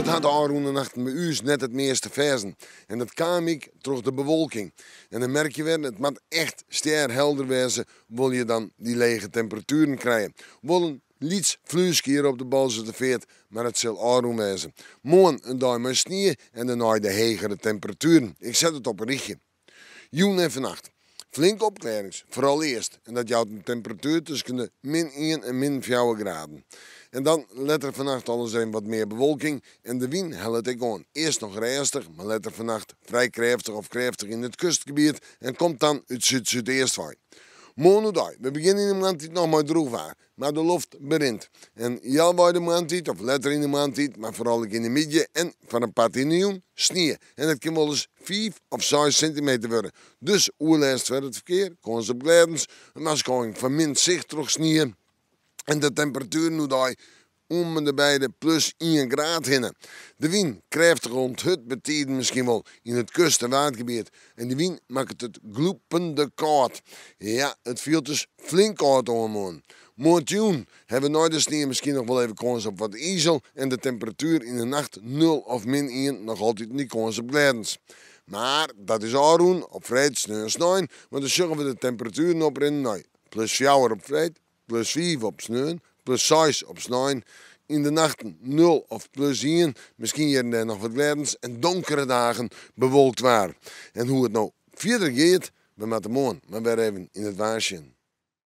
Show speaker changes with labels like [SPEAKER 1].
[SPEAKER 1] It hat de ôfrûne nachten by ús net it measte ferzen. En dat kaam ek troch de bewolking. En dan merk je wer, it moat echt stjerhelder wêze, wol je dan dy lege temperatueren krije. Wol in lyts flueske hjir op de Boalserter Feart, mar it sil ôfrûn wêze. Moarn in dei mei snie en dêrnei de hegere temperatueren. Ik set it op in rychje. Jûn en fannacht flinke opklearrings, foaral earst. En dat jout in temperatuer tusken de min ien en min fjouwer graden. En dan letter fannacht alris even wat mear bewolking en de wyn hellet ek oan. Earst noch rêstich, mar letter fannacht frij krêftich of krêftich yn it kustgebiet en komt dan út súd-súdeast wei. Moarn oerdei, we begjinne yn de moarntiid noch mei drûch waar, mar de loft berint. En healwei de moarntiid of letter yn de moarntiid, mar foaral ek yn de middei en foar in part yn de jûn, snie. En dat kin wolris fiif of seis sintimeter wurde. Dus oerlêst foar it ferkear, kâns op glêdens, in warskôging foar min sicht troch snie en de temperatueren oerdei om en de by de plus ien graad hinne. De wyn, krêftich oant hurd betiden miskien wol yn it kust en waadgebiet. En dy wyn makket it glûpende kâld. Ja, it fielt dus flink kâld oan moarn. Moarntejûn hawwe we nei de snie miskien noch wol even kâns op wat izel en de temperatuer yn de nacht nul of min ien, noch altyd dy kâns op glêdens. Mar dat is ôfrûn op freed, sneon, snein, want dan sjogge we de temperatueren oprinnen nei plus fjouwer op freed, plus fiif op sneon, plus seis op snein. Yn de nachten nul of plus ien, miskien hjir en dêr noch wat glêdens en donkere dagen bewolkt waar. En hoe't it no fierder giet, we moatte moarn mar wer even yn it waar sjen.